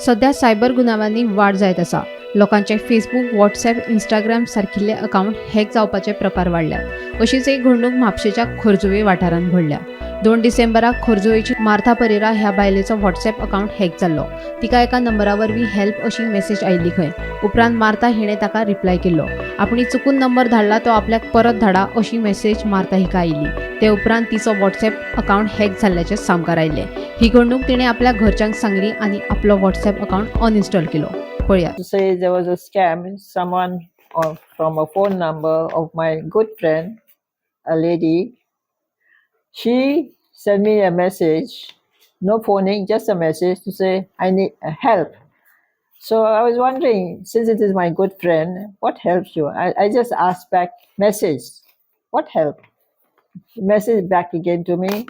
सध्या सायबर गुन्यांवांनी वाड जायत आसा. लोकांचे फेसबूक, व्हॉट्सॲप, इंस्टाग्राम सारकिल्ले अकावंट हॅक जावपाचे प्रकार वाडल्यात. अशीच एक घडणूक म्हापशेच्या खोर्जुवे वाठारांत घडल्या. 2 डिसेंबराक खोर्जुवेची मार्था परेरा ह्या बायलेचो व्हॉट्सॲप अकावंट हॅक जाल्लो. तिका एका नंबरा वरवीं हेल्प अशी मॅसेज आयिल्ली खंय. उपरांत मार्था हिणें ताका रिप्लाय केल्लो. आपणी चुकून नंबर धाडला तो आपल्याक परत धाडा अशी मॅसेज मार्था हिका आयिल्ली. ते उपरांत तिचो व्हॉट्सॲप अकावंट हॅक जाल्ल्याचें सामकार आयिल्लें. ही घडणूक तिणें आपल्या घरच्यांक सांगली आनी आपलो व्हॉट्सॲप अकावंट अनइन्स्टॉल केलो. पळयात. To say there was a scam. Someone from a phone number of my good friend, a lady, she sent me a message, no phoning, just a message to say I need help. So I was wondering, since it is my good friend, what helps you? I just asked back message, what help? Message back again to me.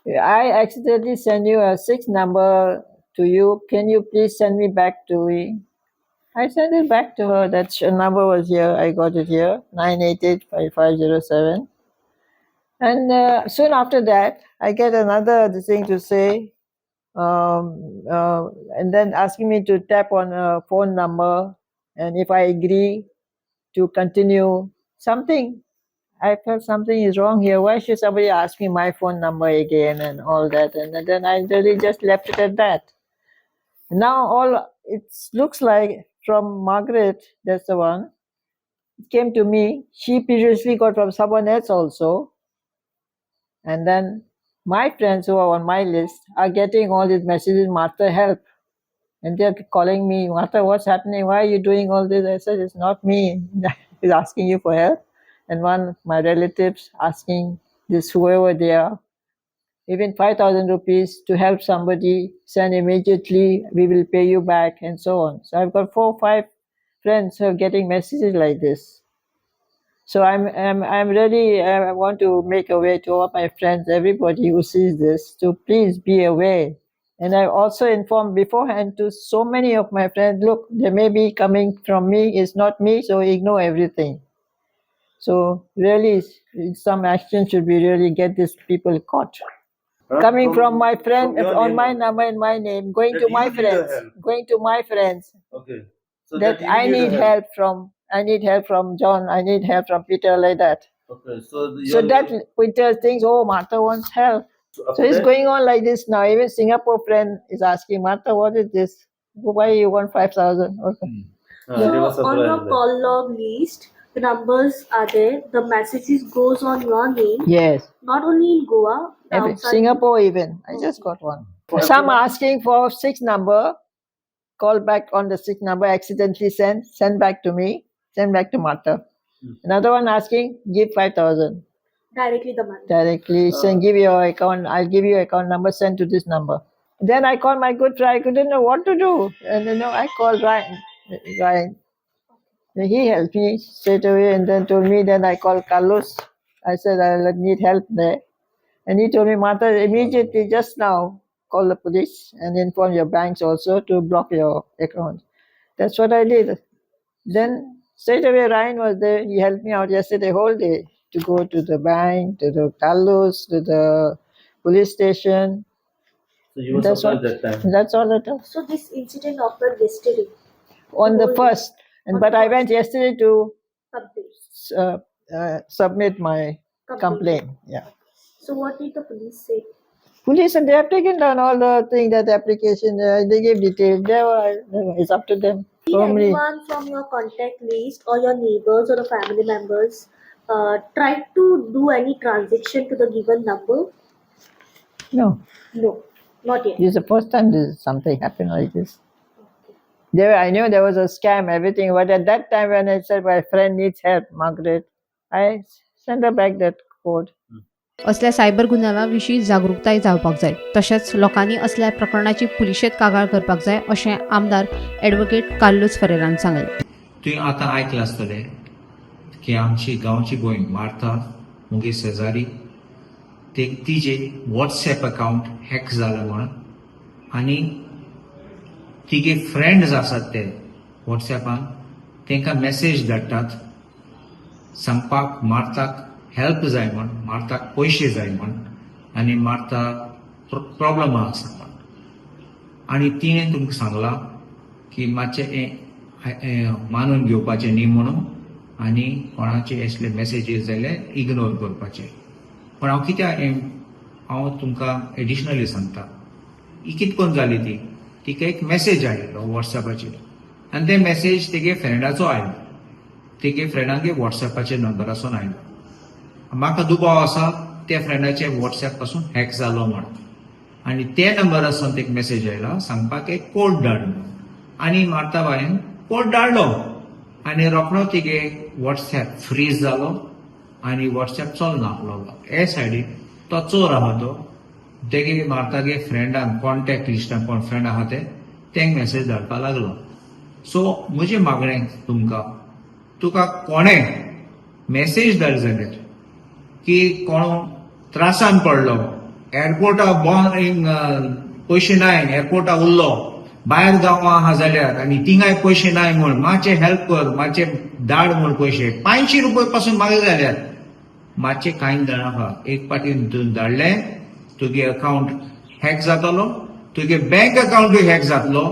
I accidentally sent you a six number to you. Can you please send me back to me? I sent it back to her. That number was here. I got it here, 988-5507. And soon after that, I get another thing to say, and then asking me to tap on a phone number, and if I agree to continue something. I felt something is wrong here. Why should somebody ask me my phone number again and all that? And then I really just left it at that. Now all it looks like from Margaret, that's the one, it came to me. She previously got from someone else also. And then my friends who are on my list are getting all these messages, "Martha, help." And they're calling me, "Martha, what's happening? Why are you doing all this?" I said, "It's not me who's asking you for help." And one of my relatives asking this, whoever they are, even 5,000 rupees to help somebody, send immediately, we will pay you back, and so on. So I've got four, five friends who are getting messages like this. So I'm really, I want to make aware to all my friends, everybody who sees this, to please be aware. And I also informed beforehand to so many of my friends, "Look, they may be coming from me, it's not me, so ignore everything." So really, some action should be really get these people caught. Huh? Coming from my friend, From your on name my only. Number and my name, going That to you my need the friends, help. Going to my friends, Okay. So that you I need the help from, I need help from John, I need help from Peter, like that. Okay. So So that Peter thinks, "Oh, Martha wants help." So So after it's that- going on like this now. Even Singapore friend is asking, "Martha, what is this? Why you want 5,000?" Okay. Ah, they were So on your surprised. Call log list, the numbers are there. The messages goes on your name. Yes. Not only in Goa, outside. Singapore even. I just got one. For Some everyone? Asking for six number, call back on the six number, accidentally send, send back to me, send back to Martha. Another one asking, give 5,000 Directly the money. Directly, send, give your account, I'll give you account number, send to this number. Then I called my good friend, I couldn't know what to do. And I called Ryan. Ryan. He helped me straight away and then told me, then I called Carlos. I said, "I need help there." And he told me, "Martha, immediately, just now, call the police and inform your banks also to block your account." That's what I did. Then straight away, Ryan was there. He helped me out yesterday whole day to go to the bank, to the Carlos, to the police station. So you were That's surprised all. That time. That's all it is. So this incident occurred yesterday. On the Whole day. First. And On but the I first. Went yesterday to Complaint. Submit my Complaint. Complaint. Yeah. So what did the police say? Police and they have taken down all the thing, that application. They gave details. They were, it's up to them. Did Only anyone from your contact list or your neighbors or the family members try to do any transaction to the given number? No. No, not yet. This is the first time this something happened like this. There, I knew there was a scam, everything. But at that time, when I said my friend needs help, Margaret, I sent her back that code. असल्या cyber गुन्यांवा विशीं जागृताय जावपाक जाय, तशेंच लोकांनी असल्या प्रकरणाची पुलिशेंत कागाळ करपाक जाय अशें आमदार एडवोकेट कार्लूस फरेरान सांगलें. तुवें आतां आयकलां आसतलें की आमची गांवची भयण मार्था मुगे शेजारी ते तिजे वॉट्सएप अकावंट हॅक जाला म्हण आनी तिगे फ्रेंड्स आसात ते वॉट्सएपान तांकां मॅसेज धाडटात सांगपाक मार्ताक हेल्प जाय म्हण, मार्ताक पयशे जाय म्हण आनी मार्ता प्रॉब्लम आसा म्हण. आनी तिणें तुमकां सांगलां की मातशें हें मानून घेवपाचें न्ही म्हणून आनी कोणाचे असले मॅसेजीस जाल्यार इग्नोर करपाचे. पण हांव कित्याक हें हांव तुमकां एडिशनली सांगता, ही कित करून जाली ती, तिका एक मॅसेज आयिल्लो वॉट्सॅपाचेर आनी ते मॅसेज तेगे फ्रेंडाचो आयलो, तेगे फ्रेंडागे वॉट्सॅपाचेर नंबरासून आयलो. म्हाका दुबाव आसा त्या फ्रेंडाचे वॉट्सॅप पासून हॅक जालो म्हण आनी ते नंबरासून एक मॅसेज आयला सांगपाक एक कोड धाड म्हणून. आनी मार्ताबायन कोड धाडलो आनी रोखडो तिगे वॉट्सॅप फ्रीज जालो आनी वॉट्सॅप चलना आहलो. हे सायडीन तो चोर आहा तो तेगे मार्तागे फ्रेंडान कॉन्टॅक्ट लिस्टान कोण फ्रेंड आहा ते तेंक मॅसेज धाडपाक लागलो. सो म्हजें मागणें तुमकां, तुका कोणें मॅसेज धाड जाल्यार की कोण त्रासान पडलो, एअरपोर्टा बॉन पयशे नाय, एअरपोर्टा उरलो, भायर गांवां आहा जाल्यार आनी थिंगाय पयशे नाय म्हूण मातशें हेल्प कर, मातशें धाड म्हूण पयशे 500 रुपये पासून मागले जाल्यार मातशें कांय धाडनाका. एक पाटी धाडले तुगे अकावंट हॅक जातलो, तुगे बँक अकावंटूय हॅक जातलो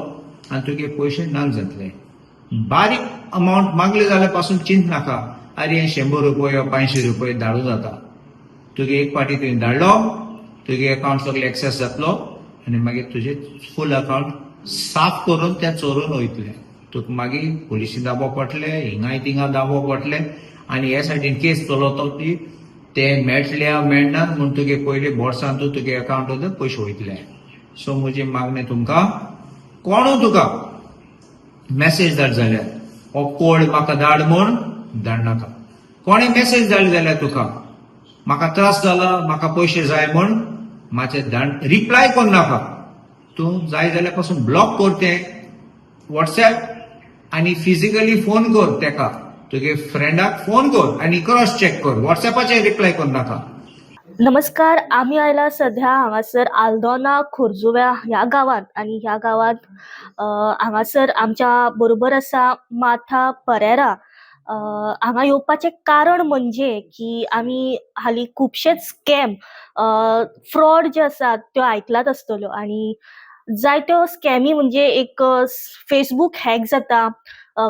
आनी तुगे पयशे ना जातले. बारीक अमावंट मागले जाल्यार पासून चिंत नाका, आरे हे 100 रुपये वा 500 रुपये धाडूं जाता. तुगे एक पाटी तुवें धाडलो, तुगे अकावंट सगळे एक्सेस जातलो आनी मागीर तुजें फूल अकावंट साफ करून ते चोरून वयतले. तुका मागीर पोलिसीन दाबो पडले, हिंगाय थिंगा दाबो पडले आनी हे सायडीन केस चलवतो ती ते मेळटले मेळना म्हूण तुगे पयलीं बोर्सान तूं तुगे अकावंट पयशे वयतले. सो म्हजें मागणें तुमकां, कोणू तुका मॅसेज धाड जाल्यार हो कोड म्हाका धाड म्हूण धाडनाका. कोणें मॅसेज धाडली जाल्यार तुका म्हाका त्रास जाला, म्हाका पयशे जाय म्हूण मातशें धाड, रिप्लाय करनाका. तूं जाय जाल्यार पासून ब्लॉक कर तें वॉट्सॅप आनी फिजिकली फोन कर तेका, तुगे फ्रेंडाक फोन कर आनी क्रॉस चॅक कर, वॉट्सॅपाचेर रिप्लाय करनाका. नमस्कार, आमी आयला सध्या हांगासर आल्दोना खोर्जुव्या ह्या गांवांत आनी ह्या गांवांत हांगासर आमच्या बरोबर आसा माथा परेरा. हांगा येवपाचें कारण म्हणजे की आमी हालीं खुबशेच स्कॅम, फ्रॉड जे आसात त्यो आयकलात आसतल्यो आनी जायत्यो स्कॅमी म्हणजे एक फेसबूक हॅक जाता,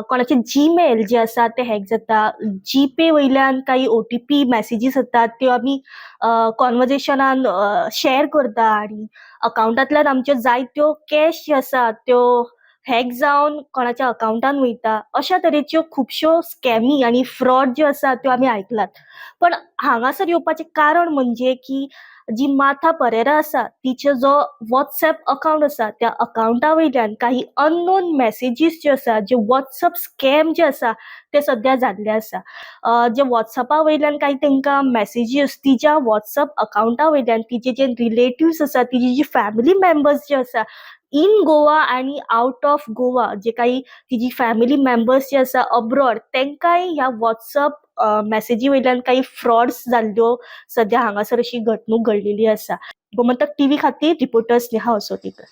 कोणाचे जीमेल जे आसा ते हॅक जाता, जीपे वयल्यान काही ओटीपी मॅसेजीस येतात त्यो आमी कॉन्वर्जेशनान शेअर करता आनी अकावंटांतल्यान आमच्यो जायत्यो कॅश ज्यो आसा त्यो हॅक जावन कोणाच्या अकावंटान वयता. अश्या तरेच्यो खुबश्यो स्कॅमी आनी फ्रॉड ज्यो आसा त्यो आमी आयकलात. पण हांगासर येवपाचें कारण म्हणजे की जी माथा परेरा आसा तिचो जो वॉट्सएप अकावंट आसा त्या अकावंटा वयल्यान काही अननोन मॅसेजीस ज्यो आसा, जे वॉट्सएप स्कॅम जे आसा ते सद्या जाल्ले आसा. जे वॉट्सएपा वयल्यान काही तांकां मॅसेजीस तिच्या वॉट्सएप अकावंटा वयल्यान तिचे जे रिलेटिव्स आसा, तिजी जी फॅमिली मेंबर्स जे आसा इन गोवा आनी आउट ऑफ गोवा, जे काही तिजी फॅमिली मेंबर्स जे आसा अब्रॉड, तांकांय ह्या वॉट्सएप मॅसेजी वयल्यान काही फ्रॉड्स जाल्ल्यो सद्या हांगासर अशी घडणूक घडलेली आसा. गोमंतक टीव्ही खातीर रिपोर्टर स्नेहा असोटीकर.